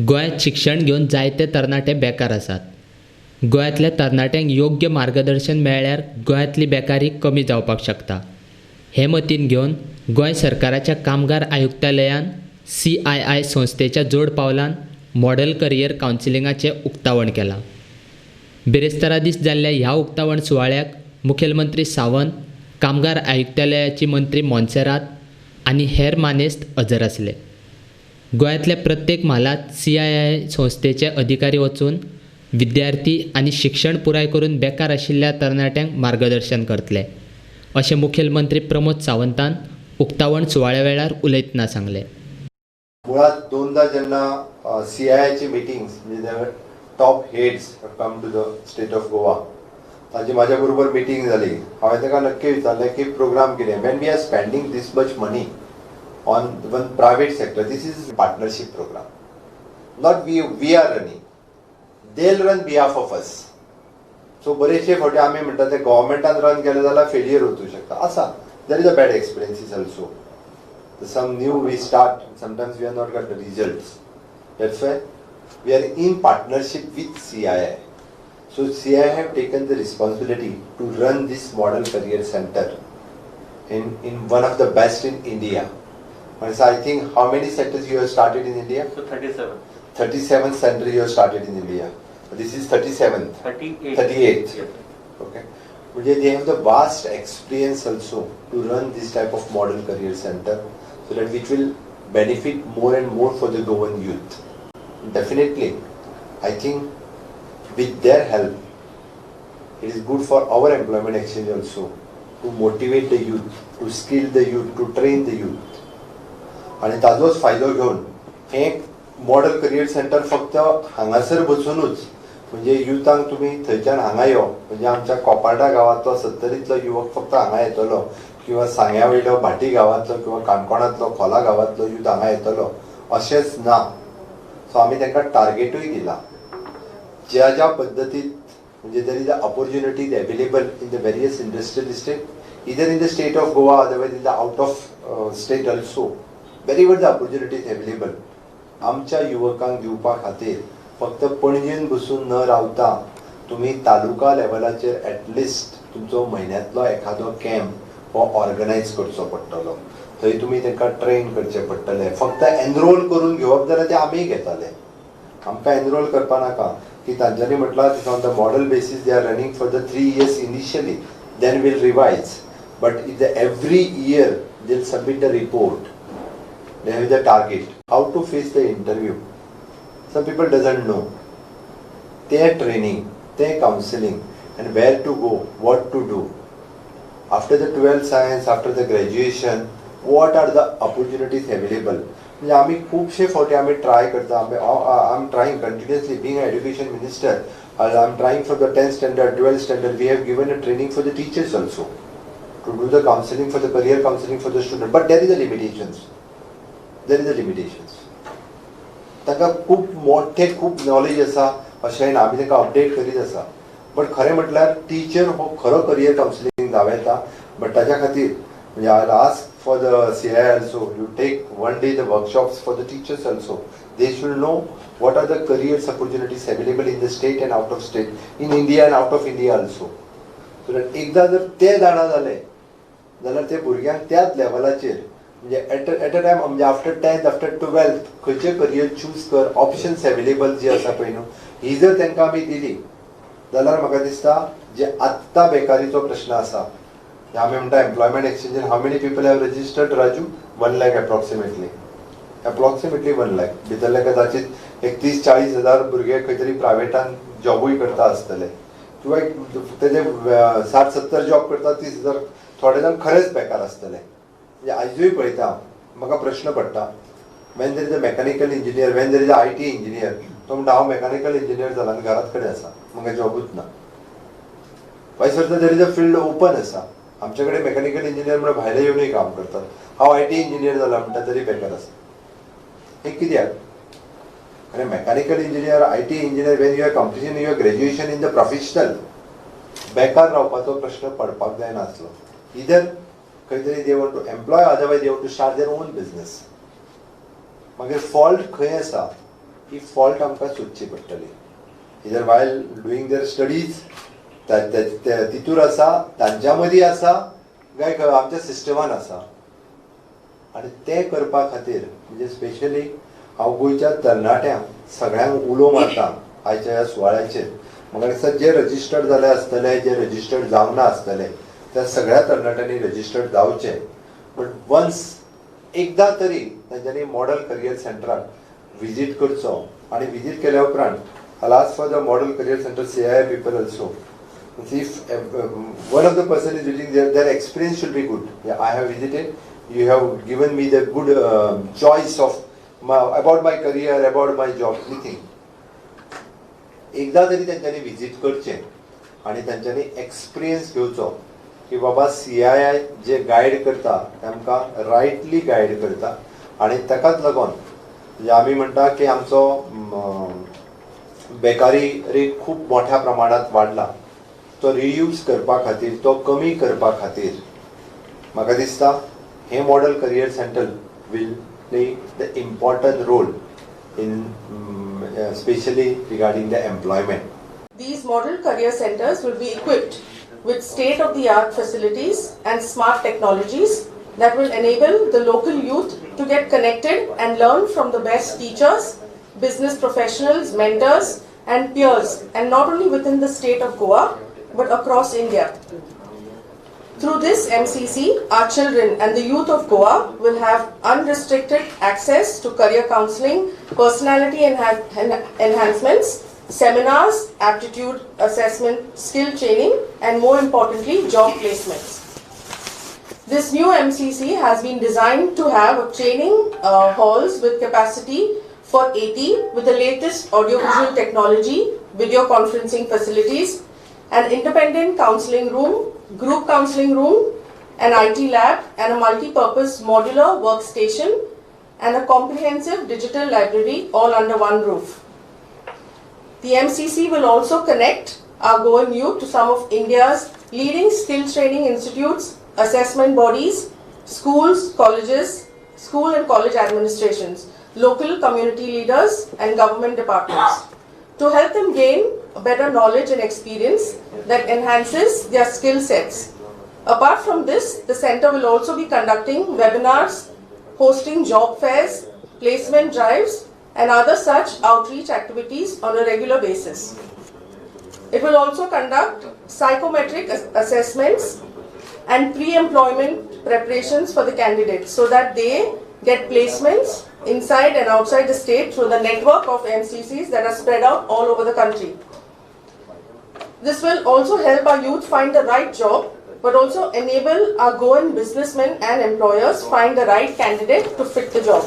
गोंयांत शिक्षण घेवन जायते तरणाटे बेकार आसात. गोंयांतल्या तरणाट्यांक योग्य मार्गदर्शन मेळ्ळ्यार गोंयांतली बेकारी कमी जावपाक शकता. हें मतींत घेवन गोंय सरकाराच्या कामगार आयुक्तालयान CII संस्थेच्या जोड पावलान मॉडेल करियर कावन्सिलिंगाचें उक्तावण केलां. बिरेस्तारा दीस जाल्ल्या ह्या उक्तावण सुवाळ्याक मुखेलमंत्री सावंत, कामगार आयुक्तालयाची मंत्री मोन्सेरात आनी हेर मानेस्त हजर आसले. गोंयांतल्या प्रत्येक म्हालांत CII संस्थेचे अधिकारी वचून विद्यार्थी आनी शिक्षण पुराय करून बेकार आशिल्ल्या तरणाट्यांक मार्गदर्शन करतले, अशें मुखेलमंत्री प्रमोद सावंतान उक्तावण सुवाळ्या वेळार उलयतना सांगलें. मुळात दोनदा जेन्ना CIIची मिटिंग्स, म्हणजे top heads come to the state of Goa, तांची म्हाज्या बरोबर मिटींग जाली. हांवें ताका नक्की विचारलें की प्रोग्राम कितें, when we are spending this much money on one private sector, this is partnership program, not we are running, they run behalf of us. So बरेचशे फावटी आमी म्हणटा ते गव्हर्मेंटान रन केलें जाल्यार फेलियर वचूं शकता. आसा, there is a bad experiences also. Some new we start, sometimes we are not got the results. That's why we are in partnership with CII. So CII have taken the responsibility to run this model career center in one of the best in India. And so I think how many centers you have started in India? So 37. 37 center you have started in India. This is 37th. 38. 38th. Yes. Okay. म्हणजे they have the vast experience also to run this type of model career center, so that which will benefit more and more for the Goan youth. Definitely, I think with their help, it is good for our employment exchange also to motivate the youth, to skill the youth, to train the youth. आणि ताजोच फायदो घेवन हें model career centre फक्त हांगासर बसुनूच, म्हणजे युथांक तुमी थंयच्यान हांगा यो, म्हणजे आमच्या कोपार्डा गांवांतलो सत्तरींतलो युवक फक्त हांगा येतलो किंवा सांग्या वयलो भाटी गांवांतलो किंवा काणकोणांतलो खोला गांवांतलो युथ हांगा येतलो अशेंच ना. सो आमी तांकां टार्गेटूय दिला, ज्या ज्या पद्दतीत, म्हणजे there is a opportunities available in the various industrial estate, either in the state of Goa, otherwise in the out of state also, wherever the opportunities available, आमच्या युवकांक दिवपा खातीर फक्त पणजेन बसून न रावता तुमी तालुका लेवलाचेर एटलिस्ट तुमचो म्हयन्यांतलो एखादो कॅम्प हो ऑर्गनायज करचो पडटलो. थंय तुमी तांकां ट्रेन करचें पडटलें. फक्त एनरोल करून घेवप जाल्यार ते आमीय घेताले, आमकां एनरोल करपा नाका की तांच्यांनी म्हटलां on the model basis they are running for the 3 years initially, then we'll revise. But if the every year they submit the report, they have the target how to face the interview. Some people doesn't know. Their training, their counseling, and where to go, what to do. After the 12th science, after the graduation, what are the opportunities available? म्हणजे आमी खुबशे फावटी आमी try करता. आमी, I am trying continuously, being education minister, I am trying for the 10th standard, 12th standard. We have given a training for the teachers also to do the counseling for the career counseling for the student, but there is a limitations, there is a limitations. तांकां खूब मोठे खूब knowledge आसा अशें ना, आमी तांकां update करीत आसा. बट खरें म्हटल्यार टिचर हो खरो करियर कावन्सिलींग जावं येता. बट ताच्या खातीर म्हणजे I ask for the CII also, you take one day the workshops for the teachers also. They should know what are the careers opportunities available in the state and out of state, in India and out of India also. So that एकदां जर ते जाणा जाले जाल्यार ते भुरग्यांक त्याच लेवलाचेर, म्हणजे एट अ टायम, म्हणजे आफ्टर 10th, after 12th खंयचें करियर चूज कर, ऑप्शन्स अवेलेबल जी आसा पळय न्हू, ही जर तांकां आमी दिली जाल्यार म्हाका दिसता जे आत्तां बेकारीचो प्रश्न आसा, आमी म्हणटा employment एक्सचेंजीन how many people have registered, Raju? 1 lakh approximately, approximately 1 lakh. भितरले कदाचित एक 30-40 हजार भुरगे खंय तरी प्रायवेटान जॉबूय करता आसतले किंवा एक तेजे 60-70 जॉब करता, 30 हजार थोडे जाण खरेंच बेकार आसतले. म्हणजे आयजूय पळयता, म्हाका प्रश्न पडटा, when there is a mechanical engineer, when there is a IT engineer, तो म्हणटा हांव मेकॅनिकल इंजिनियर जाला आनी घरात कडेन आसा, म्हाका जॉबूच ना. Vice versa, there is a field open आसा. आमचे कडेन मेकॅनिकल इंजिनियर म्हणून भायले येवनूय काम करतात. हांव IT engineer जाला म्हणटा तरी बेकार आसा. हें कित्याक? आनी mechanical engineer, IT engineer, when you are completion your graduation in the professional, बेकार रावपाचो प्रश्न पडपाक जायनासलो. इधर खंय तरी they want to employ, otherwise they want to start their own business. मागीर फॉल्ट खंय आसा? ही फॉल्ट आमकां सोदची पडटली. Either while doing their studies तितूर आसा, तांच्या मदीं आसा, काय आमच्या सिस्टमान आसा. आनी तें करपा खातीर म्हणजे स्पेशली हांव गोंयच्या तरणाट्यांक सगळ्यांक उलो मारता आयच्या ह्या सुवाळ्याचेर. म्हाका दिसता जे रजिस्टर्ड जाले आसतले, जे रजिस्टर्ड जावना आसतले, त्या सगळ्या तरणाट्यांनी रजिस्टर्ड जावचे. बट वन्स एकदां तरी तांच्यांनी मॉडल करियर सेंटराक विजीट करचो. आनी विजीट केल्या उपरांत I'll ask for the Model Career Center CII people also. If one of the person is visiting, their experience should be good. Yeah, I have visited, you have given me the good choice of about my career, about my job, anything. एकदा तरी तांच्यांनी visit करचें आनी तांच्यांनी experience घेवचो की बाबा CII जे guide करता ते आमकां रायटली गायड करता. आनी ताकाच लागून म्हणजे आमी म्हणटा की आमचो बेकारी रेट खूब मोठ्या प्रमाणात वाडला, तो रिड्यूस करपा खातीर, तो कमी करपा खातीर म्हाका दिसता हें model career centre will play the important role in specially regarding the employment. These model career centers will be equipped with state-of-the-art facilities and smart technologies that will enable the local youth to get connected and learn from the best teachers, business professionals, mentors and peers, and not only within the state of Goa but across India. Through this MCC, our children and the youth of Goa will have unrestricted access to career counseling, personality enhancements, seminars, aptitude assessment, skill training, and more importantly, job placements. This new MCC has been designed to have a training halls with capacity for 80 with the latest audiovisual technology, video conferencing facilities, an independent counseling room, group counseling room, an IT lab, and a multi-purpose modular workstation, and a comprehensive digital library all under one roof. The MCC will also connect our Goan youth to some of India's leading skill training institutes, assessment bodies, schools, colleges, school and college administrations, local community leaders and government departments to help them gain a better knowledge and experience that enhances their skill sets. Apart from this, the center will also be conducting webinars, hosting job fairs, placement drives, and other such outreach activities on a regular basis. It will also conduct psychometric assessments and pre-employment preparations for the candidates so that they get placements inside and outside the state through the network of MCCs that are spread out all over the country. This will also help our youth find the right job, but also enable our Goan businessmen and employers find the right candidate to fit the job.